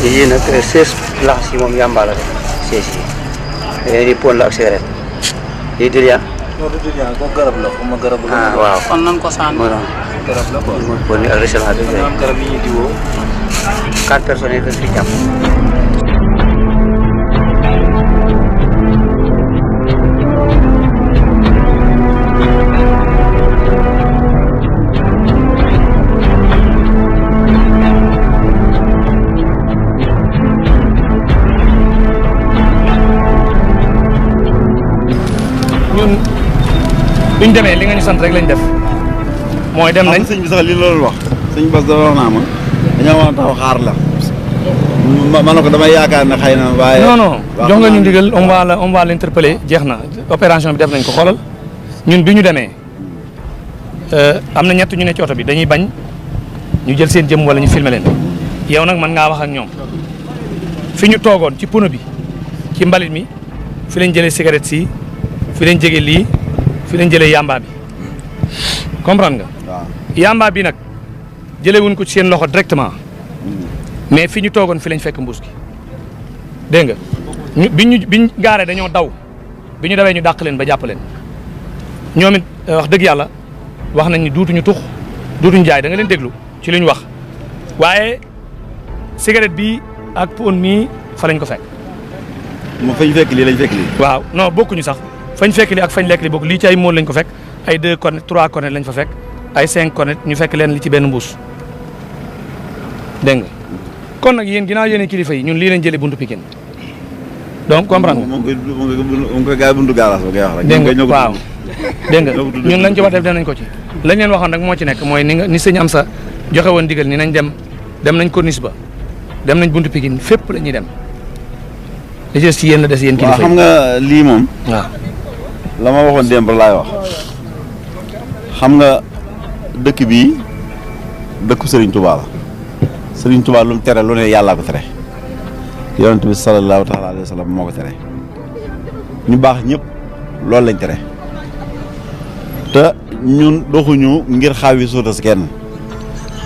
yii nag 16 laxas yi moom yàmbaa la de 16 yi yéen di pon la ak cigarette yii diriya ko garab la ko ma garab la waaw kon nañ ko sànni garab la ko mooy pon ak recellement bi garab yi ñuy diwoo 4 personnes yi dañ fi jàpp ñun duñ demee li nga ñu sant rek lañ def mooy dem nañ sëñ bi sax li loolu wax sëñ Bass da wax naa ma dañoo war a taxaw xaar la ma ne ko damay yaakaar ne xëy na waaye non jox nga ñu ndigal on va l'interpeller jeex na opération bi def nañ ko xoolal ñun bi ñu demee am na ñett ñu ne ci oto bi dañuy bañ ñu jël seen jëm wala ñu filmer leen yow nag mën ngaa wax ak ñoom fi ñu toogoon ci pono bi ci mbalit mi fi lañ jëlee cigarette si fi lañ jege lii fi lañ jëlee yamba bi comprendre nga. waaw yamba bi nag jëlee wuñ ko ci seen loxo directement mais fi ñu toogoon fi lañ fekk mbuus gi dégg nga biñ gaaree dañoo daw bi ñu dawee ñu dàq leen ba jàpp leen ñoom it wax dëgg yàlla wax nañ ni duutuñu tux duutuñu jaay da nga leen déglu ci li ñu wax waaye cigarette bi ak pon mii fa lañ ko fekk. moom fañ fekk lii lañ fekk lii. waaw non bokkuñu sax fañ fekk li ak fañ lekk li bokk lii ci ay mool lañ ko fekk ay 2 cornet 3 cornet lañ fa fekk ay 5 cornet ñu fekk leen li ci benn mbuus dégg nga kon nag yéen ginnaaw yéen kilifa yi ñun lii lañ jëlee buntu Pikine donc comprendre nga. moom koy gars buntu gaaraas ba ngay wax rek. dégg nga waaw dégg nga ñun lañ ci wax def nañ ko ci. lañ leen waxoon rek moo ci nekk mooy ni sëñ am sa joxe woon digal ni nañ dem nañ corniche ba dem nañ buntu Pikine fépp la ñuy dem. li des ci yéen la des yéen kilifa yi. waaw xam nga lii moom. waaw. la ma waxoon démb laay wax xam nga dëkk bii dëkku Serigne Touba la Serigne Touba lu mu tere lu ne yàllaa ko tere yonent bi sallallahu taala alayhi wa sallam moo ko tere ñu baax ñëpp loolu lañ tere te ñun doxuñu ngir xaawi suuta si kenn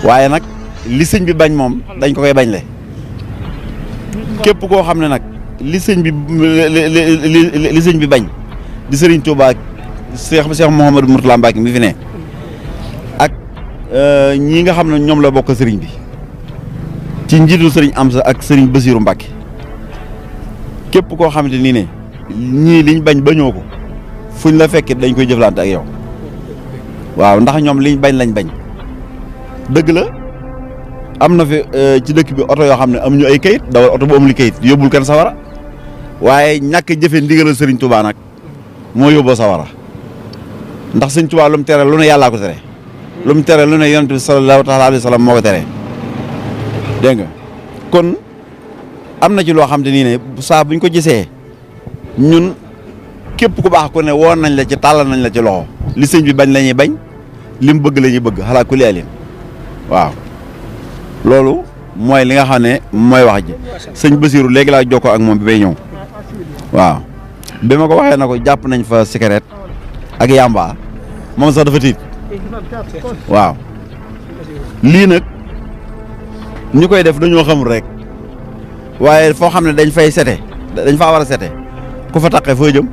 waaye nag li sëñ bi bañ moom dañ ko koy bañ le képp koo xam ne nag li sëñ bi li sëñ bi bañ di Serigne Touba Cheikh Mouhamadou Mourtala Mbacke mi fi ne ak ñii nga xam ne ñoom la bokk Serigne bi ci njiitu Serigne Amsa ak Serigne Bassirou Mbacke képp koo xamante ni ne ñii liñ bañ bañoo ko fuñ la fekkee dañ koy jëflante ak yow waaw ndax ñoom liñ bañ lañ bañ dëgg la am na fi ci dëkk bi oto yoo xam ne amuñu ay kayit dawal oto bu amul kayit yóbbul kenn sawara waaye ñàkk jëfe ndigalal Serigne Touba nag moo yóbboo sawara ndax Serigne Touba lu mu tere lu ne yàllaa ko tere lu mu tere lu ne yonent bi sallallahu taala alayhi wa sallam moo ko tere dégg nga kon am na ci loo xam te nii ne saa buñ ko gisee ñun képp ku baax ku ne woon nañ la ci tàllal nañ la ci loxo li sëñ bi bañ la ñuy bañ li mu bëgg la ñuy bëgg xalaa ku leen waaw loolu mooy li nga xam ne mooy wax ji sëñ Bassirou léegi laa jokkoo ak moom bi bay ñëw waaw bi ma ko waxee na ko jàpp nañ fa cigarette ak yamba moom sax dafa tiit waaw lii nag ñu koy def dañoo xamul rek waaye foo xam ne dañ fay sete dañ faa war a sete ku fa taqee foo jëm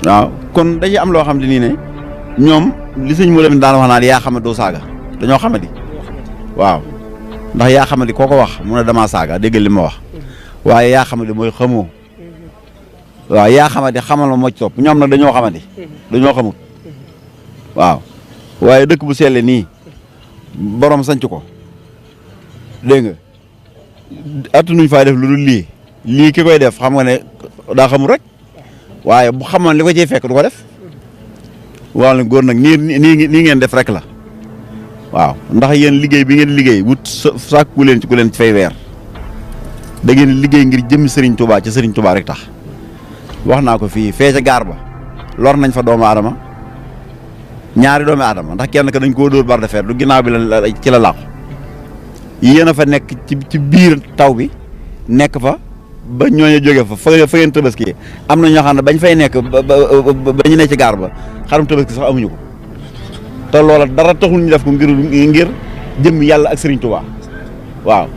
waaw kon dañuy am loo xam ne nii ne ñoom li sëñ mu dem daan wax naan yaa xamadi doo saaga dañoo xamadi waaw ndax yaa xamadi koo ko wax mu ne damaa saaga dégg li ma wax waaye yaa xamadi mooy xamoo waaw yaa xamadi xamal ma moo ci topp ñoom nag dañoo xamadi dañoo xamut waaw waaye dëkk bu selle nii borom sanc ko dégg nga attanuñ faa def lu dul lii ki koy def xam nga ne daa xamul rek waaye bu xamoon li ko ciy fekk du ko def waaw góor nag nii ngeen def rek la waaw ndax yéen liggéey bi ngeen liggéey wut sàkku leen ci ku leen ci fay weer da ngeen liggéey ngir jëmmi Serigne Touba ci Serigne Touba rek tax wax naa ko fii fee ca gaar ba lor nañ fa doomu aadama ñaari doomu aadama ndax kenn ka dañ koo dóor bar de fer du ginnaaw bi la ci la làqu yéen a fa nekk ci biir taw bi nekk fa ba ñooñu jóge fa ngeen tabaski am na ñoo xam ne bañ fay nekk ba ñu ne ci gaar ba xarum tabaski sax amuñu ko te loola dara taxul ñu def ko ngir jëm yàlla ak Serigne Touba waaw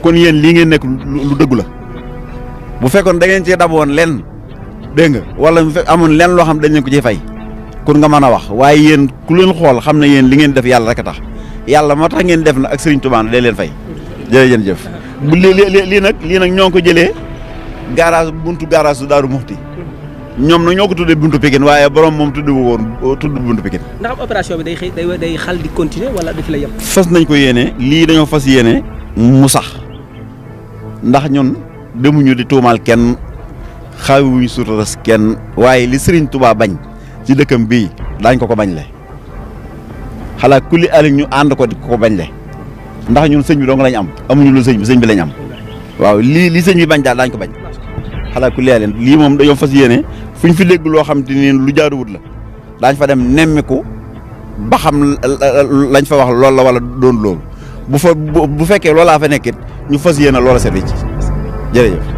kon yéen lii ngeen nekk lu dëggu la bu fekkoon da ngeen cee dab woon lenn dégg nga wala mu fekk amoon lenn loo xam dañ leen ko ciy fay kon nga mën a wax waaye yéen ku leen xool xam ne yéen li ngeen def yàlla rek a tax yàlla moo tax ngeen def na ak Serigne Touba day leen fay jërëjëf bu lii nag ñoo ngi ko jëlee garage buntu garage su Daaru Muxti ñoom nag ñoo ko tuddee buntu Pikine waaye borom moom tudd buntu Pikine. ndax opération bi day xal di continuer wala daf la yem. fas nañ ko yéene lii dañoo fas yéene mu sax ndax ñun demuñu di tuumaal kenn xawuñu suutaras kenn waaye li Serigne Touba bañ ci dëkkam bii daañ ko bañ le xalaat kulli ali ñu ànd ko di ko bañ le ndax ñun sëñ bi dong lañ am amuñu lu sëñ bi lañ am waaw lii sëñ bi bañ daal daañ ko bañ xalaat kulli ali lii moom dañoo fas yéene fuñ fi dégg loo xam te ni lu jaaduwut la daañ fa dem nemmiku ba xam lañ fa wax loolu la wala doon loolu bu fekkee loolaa fa nekkit ñu fas yéene loola seet ci jërëjëf